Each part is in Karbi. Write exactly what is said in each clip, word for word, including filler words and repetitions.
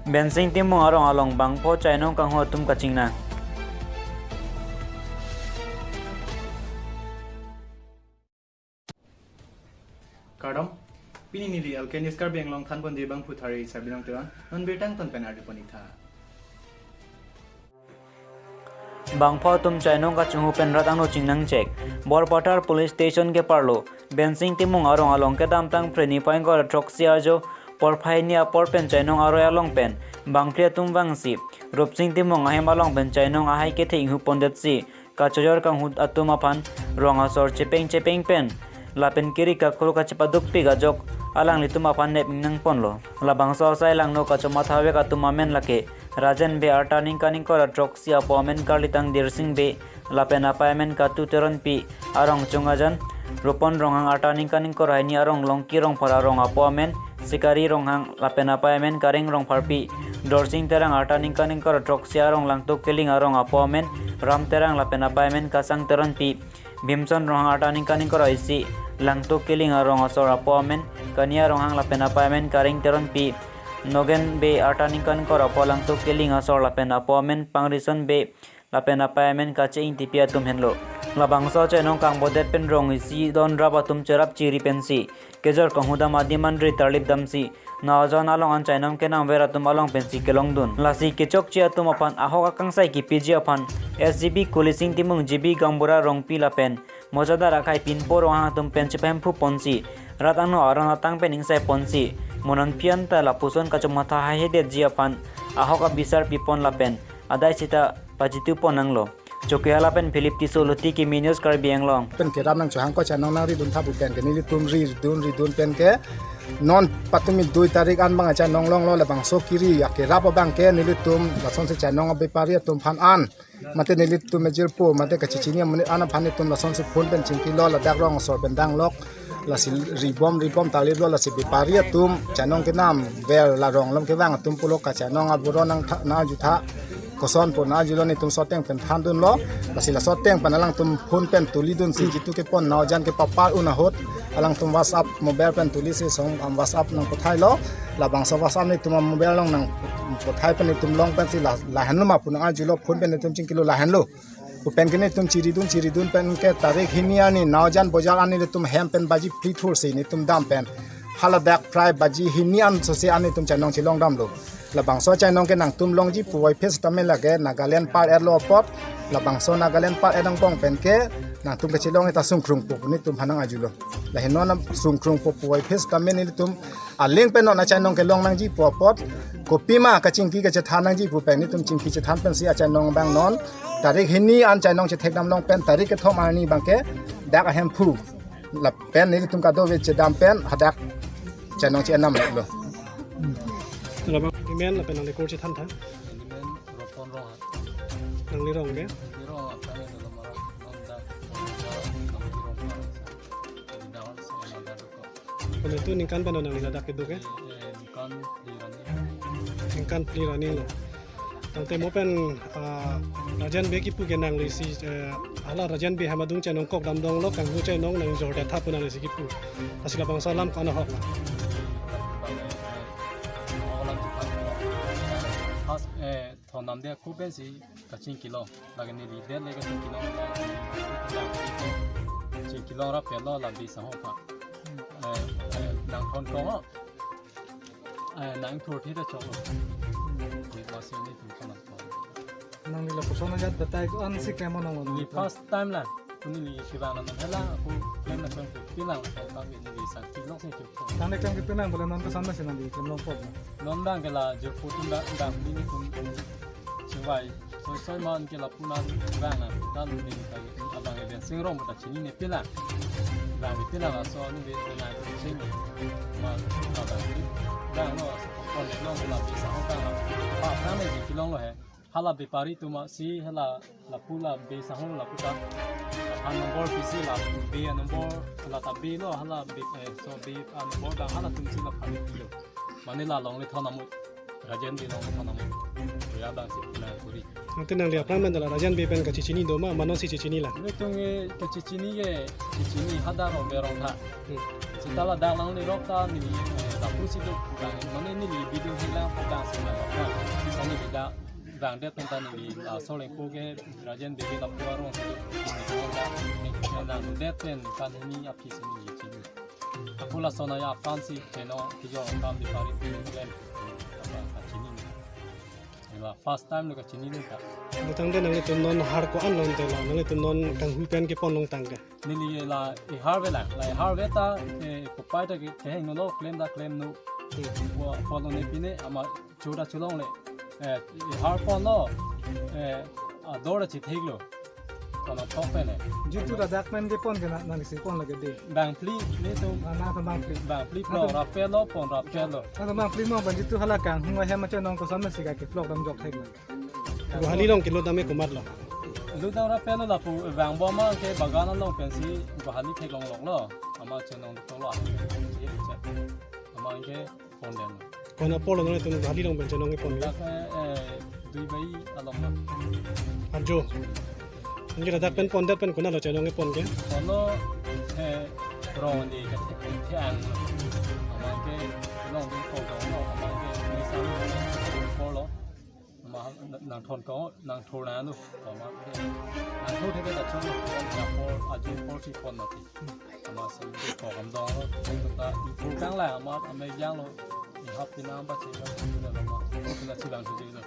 Bensing Timung arong along bangpho chainong kanghu atum kachingnang. Kardom, pini neli Alkenius Karbi Anglong thanbon di bangphu thari Sabinong Teron, non birta angton pen ardi ponitha. Bangpho atum chainong kachinghu pen rat angno chingnang chek. Borpathar Police Station keparlo, Bensing Timung arong along kedamtang Phre niphai ingkoi ra throksi arjo, porphai ni apor pen chainong aroi along pen bangphli atum vangsi, Rupsing Timung ahem along pen chainong ahai kethe inghu pondetsi, kachojor kanghu atum aphan rong asor chepeng chepeng pen lapen kiri kakhul kachepadukpik ajok alanglitum aphan nep ingnang ponlo. Labangso asai langno kachomathavek atum amen lake Rajen Bey arta ningkan ingkoi ra throksi apo amen karlitang Dirsing Bey lapen apei amen Katu Teronpi, arong Chungajan, Rupon Ronghang arta ningkan ingkoi ra hini arong Longki Rongphar arong apo amen Sikari Ronghang lapen apei amen Kareng Rongpharpi, Dorsing Terang arta ningkan ingkoi ra throksi arong Langtuk Kiling arong apo amen Ram Terang lapen apei amen Kasang Teronpi, Bhimson Ronghang arta ningkan ingkoi ra isi Langtuk Kiling arong asor apo amen Kania Ronghang lapen apei amen Kareng Teronpi, Nogen Bey arta ningkan ingkoi ra pho Langtuk Kiling asor lapen apo amen Pangrison Bey lapen apei amen Kache Ingtipi atum henlo. Labangso chainong kangbodet pen rong isi don rap atum cherap chiri pensi kejor kanghu dam adim anri tarlip damsi, naojan along an chainong kenangver atum along pensi kelongdun. Lasi kechokche atum aphan ahok akangsai kipiji aphan S G B Kulising Timung, G B Gaonbura Rongpi lapen mojadar akhai Pinpo Ronghang atum pen chepahemphu ponsi, rat angno aron atang pen ingsai ponsi, mo non pi anta lapuson kachomatha haihedetji aphan ahok abisar pipon lapen adai sita pajitu pon nanglo. Chokihola pen Philip Tisso, Luti Kimi News, Karbi Anglong. Pen kerap nangchohang ko chainong nangridun tha pu pen ke nelitum ridun ridun pen ke non patumi dui tarik an bang achainong longlo, labangso kiri akerap abang ke nelitum lasonsi chainong abepari atum aphan an, mate nelitum ejirpo mate kachechini amonit an aphan nelitum lasonsi phone pen chingkilo, ladak rong asor pen danglok, lasi ribom ribom talilo, lasi bepari atum chainong kenamver la rong along kevang atum pulo kachainong aboro nangtha, nangju tha, koson pu nangjulo, nelitum soteng pen thandunlo, lasi la soteng pen alangtum phone pen tulidunsi jitu kepon naojan kepapar un ahut alangtum WhatsApp mobile pen tulisi song am WhatsApp nangpathailo, labangso WhatsApp nelitum mobile along nangpathai pen nelitum long pensi la, lahenlo ma pu nangjulo, phone pen nelitum chingkilo lahenlo. Pu pen ke nelitum chiridun chiridun pen ke tarik hini arni naojan bojar arni nelitum hem pen baji phli thursi nelitum dam pen haladak phrai baji hini an sosi an nelitum chainong chelong damlo. Labangso chainong ke nangtum longji puvoiphit sitame lake Nagaland par-etlo apot. Labangso Nagaland par-et angbong pen ke nangtum kachelong eta sungkrungpo pu nelitum aphan nangjulo. Lahenlo na sungkrungpo puvoiphit sitame nelitum aling pen non achainong kelong nangji pu apot, kopima kachingki kachethan nangji pu pen nelitum chingki chethan pensi achainong abang non tarik hini an chainong chethek damlong pen tarik kethom arni abang ke dak ahemphu lapen nelitum kadokave chedam pen hadak chainong che-endamlo. Labang imen lapen nangli kur chethan tha. Imen Rupon Ronghang. Nangli rong ke? Neli rong apa ni dalam orang nonda. Komantu ningkan pen nangli ladak kedo ke? Eh, eh, ningkan phli ra ni. Ningkan phli ra nilo. Tangte mo pen, ah, Rajen Bey kipu ke nanglisi, eh, hala Rajen Bey ahem adung chainong kok damdong lo, kanghu chainong nangjor det tha pu nanglisi kipu. Lasi labangso alam ko-an ahok la? Alam tu kan. Pas, eh, thondamde ako pensi kachingkilo. Lake neli det le kachingkilo. Chingkilo ra pelo la Bey sangho aphan. Eh, eh, nangthon kong o. Eh, nangthur thi ta chok lo. Bey masi nelitum kona. Nangli lapuson ajat batai ko-ansi klem nanglo? Neli first time la. Neli shibang nang hela, ako klem nang klem ko pilang ko ta neli sa kilong se chok. Nangli klem ke pilang bole non koson masi nangli klem longpo? Non abang ke la jirpo atum abang, abang nelitum chingvai. Soi soi man ke lapu nang abang na ta lu ni ta abang ke Bensing Rong ta chinine pilang. Abang ke pilang laso ni be na ching. Ma abang ni abang lo so ko ne long la Bey sangho abang la. Pa abang ne ji kilong lo he. Hala bepari atum si hala lapu la Bey sangho lapu ta. Aphan number pisi la Bey number la ta Bey lo hala Bey, eh, so Bey, ah, number abang halatum si la phani kilo. Mane la longle thon amu. Rajen Bey longle thon amu. Ya abang si na kuri. Nanti nangli aphrang pen la Rajen Bey pen kachechini do ma, mano si chechini la? Nelitum ke kachechini ke, chechini hadak rong berong tha. Hmm. Seta ladak nanglerok ta neli, eh, lapu si do, bang, mane neli bidung hilang pu bang si lang. Mane neli dak bang det ta neli, ah, soleng po ke Rajen Bebe lapu arong si do, neli dak, neli nang det pen kan hini aphi si neli chini. Aku lason aja aphan si cheno kijor kam di pari pu klem. Apa, apa chini. Ila first time lo kachini nang ta. Butang de nanglitum non har ko-an long te la, nanglitum non kanghui pen kepon long tang ke. Neli la ihar ve la, la ihar ve ta, eh, kopai ta ke, keheng lo, klem ta klem nu. Hmm. Wa, pon lo ne pine, amat chota cholongle. Eh, ihar ponlo, eh, ador ta chithek lo. Kono thok pen e. Jitu ladak pen kepon ke na, nangsi pon lagi di. Bang phli netum. Ah, nangtum bang phli. Bang phli pon rapet lo, pon rapet lo. Nangtum bang phli mo bang jitu hala kanghung ahem ma chenong koson ma si ka keplok dam jok thek lo. Guwahati along kelut dam e komat lo. Lut dam rapet lo lapu bang bo ma ke bagan along pensi Guwahati theklong lok lo. Ama chenong to lo. Ama ke pon den. Kon apor lo nangtum Guwahati along pen chenong kepon ke? Dak, eh, eh, Dubai along lo. Arjo. Anke ladak pen pon det pen konat lo chenong kepon ke? Kono, eh, rong di ke thiang lo. Amang ke long di ko dong lo, amang ke ni sam por lo. Ama nang thon ko, nang thon na nu. Amang ke nang thon ke ta chong lo. Apor, aji apor si pon mati. Ama si ko kam dong lo. Ko ta i ko kang la, ama, ama yang lo. I hap pina ba che lo, pina lo ma. Pina chilang che lo.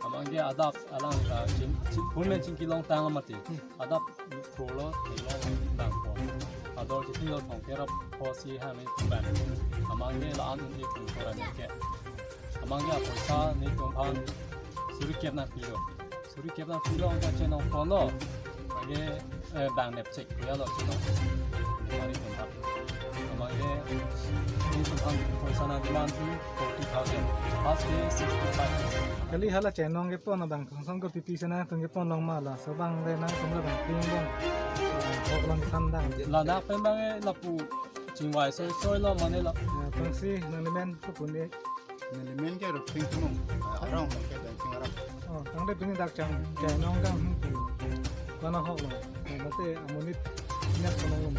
Amang ke adap alang ta chin, chin, pun men chin kilong tang mati. Adap pro lo, pro lo, tang pro. Ador chin lo thong ke rap pro si ha ni ban. Amang ke la an ni pro pro ni ke. Amang ke poisa netum aphan suri kep nangpi lo. Suri kep nangpi lo, angka chenong pon lo. Amang ke, eh, bang nep chek ya lo chenong. Mari pun ha. Amang ke netum aphan poisa nang demand tu forty thousand. Pas ke sixty five thousand. Kali hala chenong kepon abang kosong kopi pi sana tung kepon long ma la. So bang le nangtum la bang ping bang. Hok long sam dang. Ladak pen bang e lapu chingvai soi soi lo mane lo. Ya, bang si nangli men ko pun e. Neli men ke Rupsing Timung, eh, arong ke Dancing Arong. Oh, tangte pini dak chang, chenong kang, hmm, kono hok lo. Eh, mate amonit net kono lo.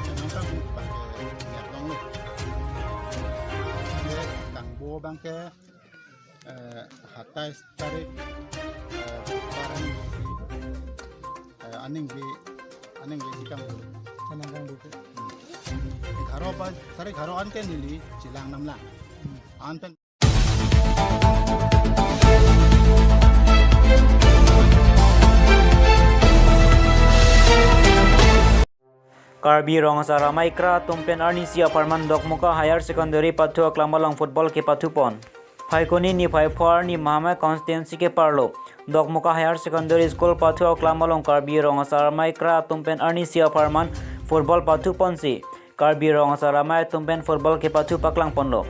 Chenong kang bang ke net long lo. Ye kang bo bang ke, eh, hatais tarik, eh, Bubar aningsi, eh, aningsi, aningsi si kang bo. Chenong kang bo ke. Egharo ba, sare egharo an ke neli chelang namlang. An pen. Karbi Rong Asar Amei Kra atum pen arnisi apharman Dokmoka Higher Secondary pathu aklam along football kepathu pon. Phaikuni niphai pho arni Mahamaya constituency keparlo Dokmoka Higher Secondary School pathu aklam along Karbi Rong Asar Amei Kra atum pen arnisi apharman football pathu ponsi Karbi Rong Asar Amei atum pen football kepathu paklang ponlo.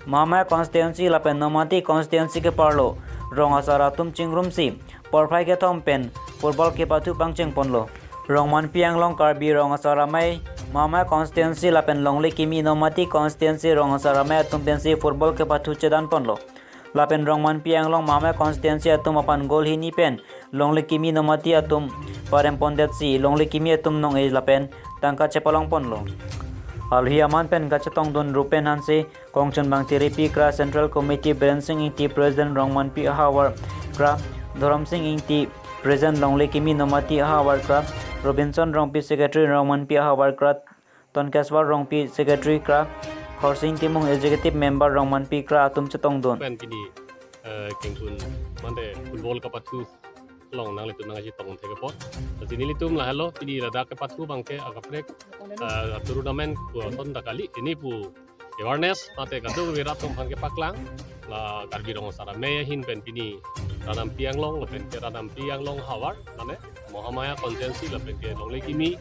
Mahamaya constituency lapen Nomati constituency keparlo Rong Asar atum chingrumsi porphai kethom pen football kepathu pangcheng ponlo. Rongmanpi Anglong Karbi Rong Asar Amei Mahamaya constituency lapen longle kimi Nomati constituency Rong Asar Amei atum pensi football kepathu chedan ponlo. Lapen Rongmanpi Anglong Mahamaya constituency atum aphan goal hini pen longle kimi Nomati atum parem pondetsi longle kimi atum nong-e lapen tangka chepalong ponlo. Alohi aman pen kachetongdun Rupen Hanse, Kongchunbang Tiripi Kra, Central Committee Biren Sing Ingti, President Rongmanpi ahavar Kra, Dhorom Sing Ingti, President longle kimi Nomati ahavar Kra, Robinson Rongpi, Secretary Rongmanpi ahavar Kra, Tonkeswar Rongpi, Secretary Kra, Khorsing Timung, Executive Member Rongmanpi Kra atum chetongdun. Pen pini, eh, kengkun mande football kepathu along nanglitum nangchetong thek apot. Jadi nelitum lahelo pini ladak kepathu bangke akaprek, eh, tournament pu ason ta kali, pini pu awareness mate kadokave rat atum aphan kepaklang. La Karbi Rong Asar Amei ahin pen pini Ranampi Anglong lapen ke Ranampi Anglong havar mane Mahamaya constituency lapen ke longle kimi,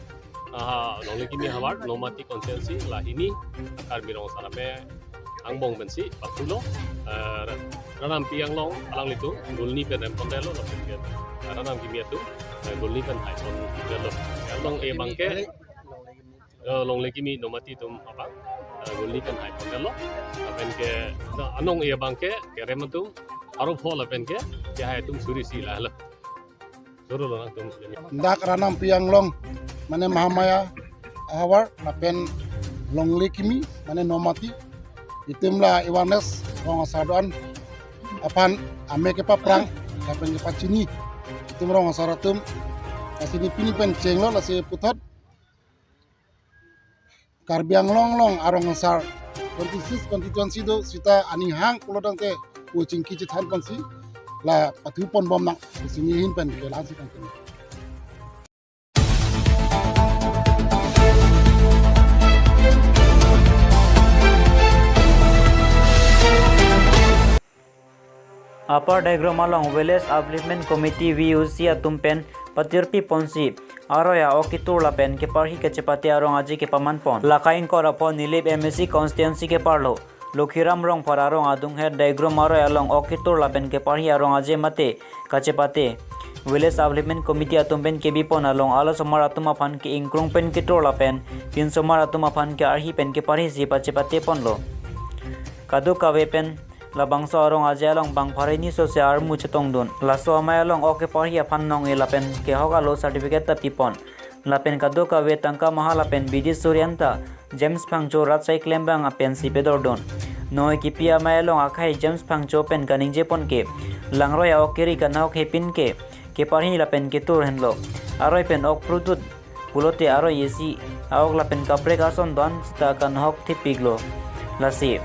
ah, longle kimi havar Nomati constituency lahini Karbi Rong Asar Amei angbong pensi pathulo, eh, Ranampi Anglong alanglitum goal hini pen rem pondetlo lapen ke, eh, Ranam kimi atum, eh, goal hini pen hai pondetlo. Anong-e bangke, eh, longle kimi Nomati atum abang, eh, goal hini pen hai pondetlo. Lapen ke, na, anong-e bangke kerem atum arop ho lapen ke kehai atum suri si lahelo. Suru lo nangtum. Dak Ranampi Anglong mane Mahamaya ahavar lapen longle kimi mane nomati itum la awareness rong asar do-an aphan ame kepaphrang lapen kepachini itum rong asar atum. Lasi ne pini pen chenglo, lasi puthot Karbi Anglong along arong asar twenty-six constituency do sita aning hang pulo tangte pu chingki chethan ponsi la pathu ponbom nang, lasi ne hin pen kelang si tangte. Upper Daigrom along Village Upliftment Committee, V U C atum pen patirpi ponsi aroi a-ok ketur lapen keparhi kachepate arong aje kepaman pon. Lake ingkoi ra pho Nilip M A C constituency keparlo Lokhiram Rongphar arong adunghet Daigrom aroi along ok ketur lapen keparhi arong aje mate kachepate Village Upliftment Committee atum pen kebi pon along alosomar atum aphan ke-ingkrung pen ketur lapen pinsomar atum aphan ke-arhi pen keparhi si pachepate ponlo. Kadokave pen labangso arong aje along bang phare niso se armu chetongdun. Laso amei along ok keparhi aphan nong-e lapen kehok alo certificate ta pipon. Lapen kadokave tangka maha lapen bidi suri anta James Phangcho rat sai klembang apensi pedordun. Noi kipi amei along akhai James Phangcho pen kaningje pon ke langroi a-ok keri kanahok hepin ke keparhi lapen ketur henlo. Aroi pen ok prudut pulote aroi isi a-ok lapen kaprek ason do-an sita kanahok thepiklo. Lasi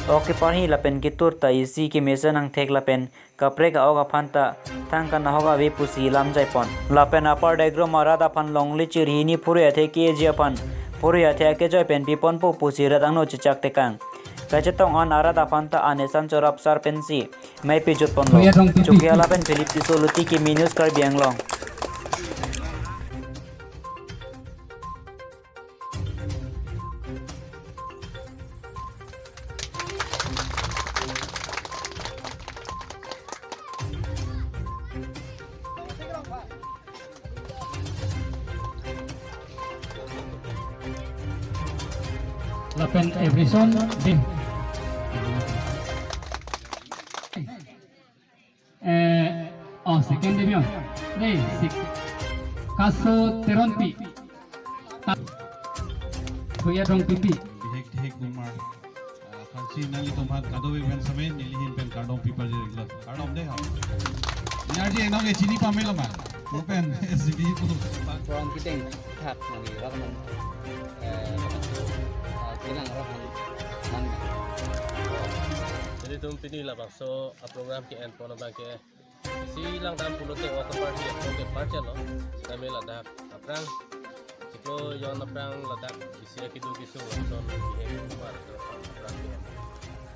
ok keparhi lapen ketur ta isi kemesen angthek lapen kaprek a-ok aphan ta thang kanahok ave pusi lam jai pon. Lapen Upper Daigrom arat aphan longle chirhi ni phurui athe ke-eji aphan phurui athe akejoi pen piponpo pusi rat angno chechak tekang. Kachetong an arat aphan ta anesan chorap sar pensi mei pejut ponlo. Chokia lapen Philip Tisso, Luti Kimi News, Karbi Anglong. Lapen every son din. Eh, oh, second division. Dei, sik. Kaso Teronpi. Ta-, Thuya Dong Pipi. Bihek bihek bumar. Ah, aphrangsi nanglitum aphan kadokave pen same neli hin pen kardom piparji riklo. Kardom dei ha. Ni arje nang ke chini pamelo ma. Mo pen S G B pu. Program kiteng thak nang ni rak nang. Eh, ah, kinang rak nang. Nang. Nelitum pini labangso a-program ke-en pon abang ke isi langdam pulote ok keparhi atum ke parchenlo. Kami ladak aphrang chiklo jon aphrang ladak isi akidu kisu lapuson bihek bumar atum aphrang ke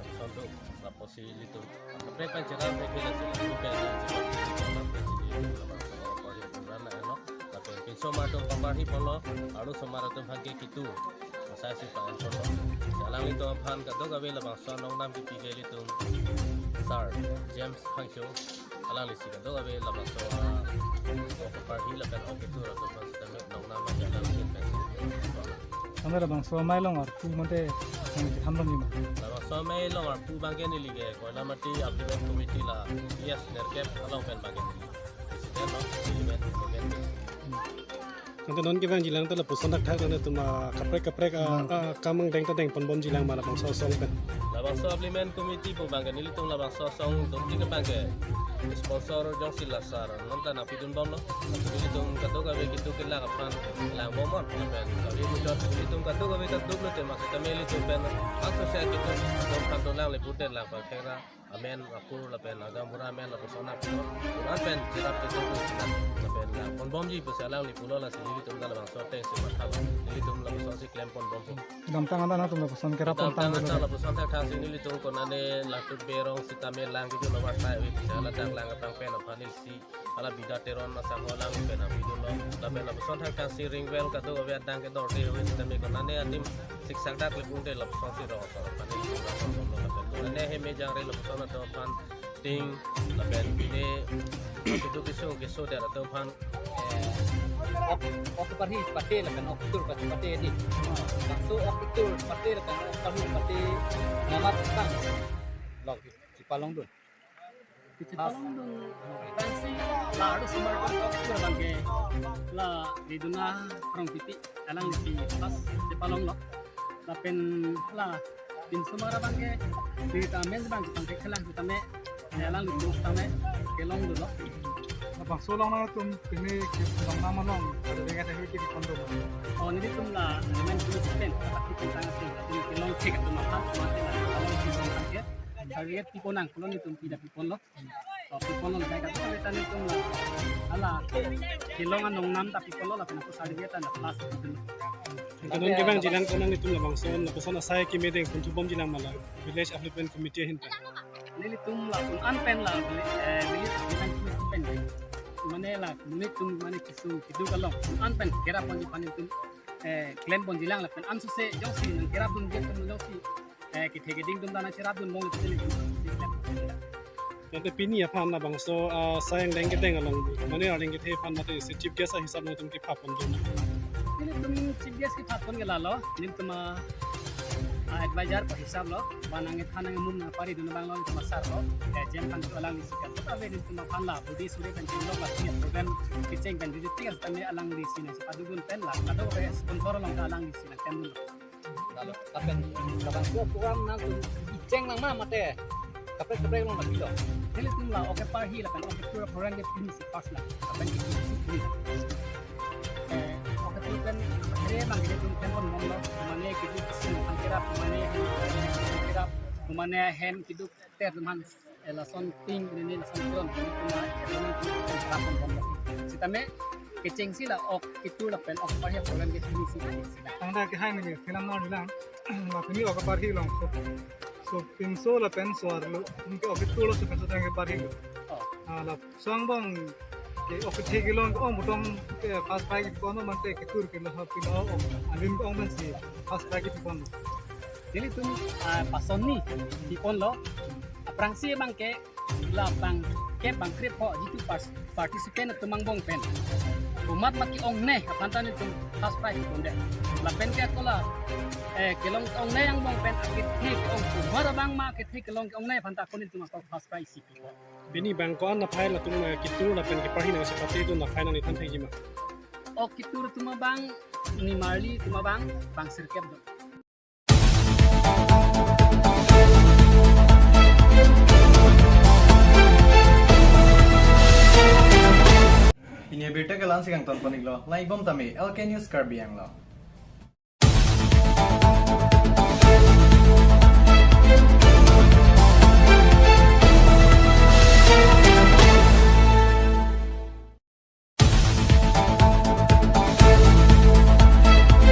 lapuson do, lapusi ilitum kaprek pen cherap ke lasi lapu pen cherap ke ilitum labangso ok keparhi atum ran na-enlo. Lapen pinsomar atum paparhi ponlo, alosomar atum aphan ke ketur asai si pa-en ponlo. Alanglitum aphan kadokave labangso anong nam kipi ke ilitum Sir James Phangcho, alangli si kadokave labangso a-ok keparhi lapen ok ketur atum aphan sitame nong nam aja alang si pen. Ame labangso amei along arpu mate nang chethan dam ni ma? Labangso amei along arpu abang ke neli ke Koilamati Upliftment Committee la, yes, nerkep along pen abang ke neli president lo, neli pen, neli pen. Ante non kevangji lang ta lapuson thakthak nangtum, ah, kaprek kaprek, ah, hmm, ah, kam angdeng ta deng ponbomji lang ma labangso asong pen? Labangso Upliftment Committee pu abang ke nelitum labangso asong doti ke abang ke sponsor jongsi la sar non ta nangpidun bomlo. Nelitum kadokave kedo kelak aphan lang bomnon. Lapen kave muchot nelitum kadokave ta duklo tema sitame ilitum pen asosiasi kedo atum aphan dolang le pute lang pa khera amen akur lapen agaonbura amen lapuson akur. Kuran pen cherap kedo pu sila lapen lang ponbomji pusi alangli pulo, lasi nelitum ta labangso ateng si matha. Nelitum lapuson si klem ponbompo. Kedamtang anta nangtum lapuson kerap damtang pontang anta dolo. Lapuson thakthak si nelitum konane Latuk Berong sitame lang kedo nomor sai wi pusi ladak lang aphrang pen aphan neli si hala Bida Teron asangho alang pen nangpidunlo. Lapen lapuson thakthak si ring well kadokave adang kedorde hui sitame konane adim siksak dak le pute lapuson si rong asor aphan neli rong asor lo. Lapen konane hem mejang re lapuson atum aphan ting lapen pine kedo kesung keso der atum aphan, eh, ok, ok keparhi pate lapen ok ketur pate pate di. Bangso ok ketur pate lapen ok keparhi pate namat tang lok kepalongdun. Chepalongdun, pensi la arlo osomar kok tur abangke la Riduna Rongpipi, alangli si pas chepalonglo. Lapen la pinsomar abangke, di ta amen abang tangte kelang tame, alangli tum tame kelongdunlo. Labangso along nangtum pini kelong nama along, ada dengan yang itu di kondo. Oh, nelitum la, amen tum pen, tapi tentang itu, tum kelong cek atum apa, mati la, kalau tum tangke, target pipon nang, kalau nelitum tidak piponlo. Oh, piponlo, saya kata, kita nelitum la, ala, kelong anong nam tapi piponlo, lapen aku sari dia tanda plus. Kadon kevang jilang konang nelitum labangson, lapuson asai kemedeng pon thubom jilang mala, Village Upliftment Committee ahin ta. Nelitum la un-an pen la, eh, Village Upliftment Committee pen. Mane la, nelitum mane kisung, kidu kalong, un-an pen, kerap pon jipan nelitum, eh, klem pon jilang lapen, ansose, jongsi, nang kerap dun jet tum jongsi, eh, kethe keding tum dana cherap dun mong nelitum. Tangte pini aphan labangso, ah, asai angdeng kedeng along, mane arleng kethe aphan mate si chief guest ahisap nangtum kepha pondun. Nelitum chief guest kepha pon ke lalo, nelitum, ah, ah, advisor pu hisap lo, ba nang than nang mum nang pari dun abang lo nelitum asar lo, eh, jem than tu alangli si kan. Tapi nelitum aphan la, budi suri kan lo, la, program kecheng kan, jadi tiga setame alangli si nang si padugun pen la, kado ke sponsor along alangli si nang kan dun. Lalo, lapen labangso program nangtum icheng nang ma mate kaprek kaprek along mati lo. Nelitum la oke parhi lapen oke tour program ke pini si pas la. Lapen ke pini si pini. Eh, oke tour pen re mang ke tum pen pon mong lo. Mane ke tum si nang kerap, mane kerap, mane hem kidu ter teman. Eh, lason ping, ini lason ping, ini kuma, ini kuma, ini kuma, ini kuma. Sitame kechengsi la ok kitur lapen ok parhi program ke pini si pini si la. Tangda ke hai nege, film na bilang, la pini ok parhi long, so, so pinso lapen so arlo, ke ok kitur lo, so pinso tang ke parhi lo. Oh. Ah, la so angbong ke ok kethe kelong ke ong butong ke first prize ke kono mante kitur ke lo ha pino ok alim ke ong pensi first prize ke kono. Nelitum, ah, pasonni piponlo. Aphrangsi abangke la bang ke bang krip ho jitu pas-, participant atum angbong pen. Komat ma ke-ongne aphan ta nelitum first prize ponde. Lapen ke ako la, eh, kelong ke-ongne angbong pen akethe ke-ong komat abang ma akethe kelong ke-ongne aphan ta ako nelitum ako first prize si pipo. Pini bang ko-an aphai latum, eh, kitur lapen keparhi nang si pate dun aphai nangliphan thekji ma? Ok kitur atum abang nimarli atum abang bang sirkep do. Pini abirta ke la-an si kangton pon iklo, lang-ik bom tame, L K News Karbi Anglong.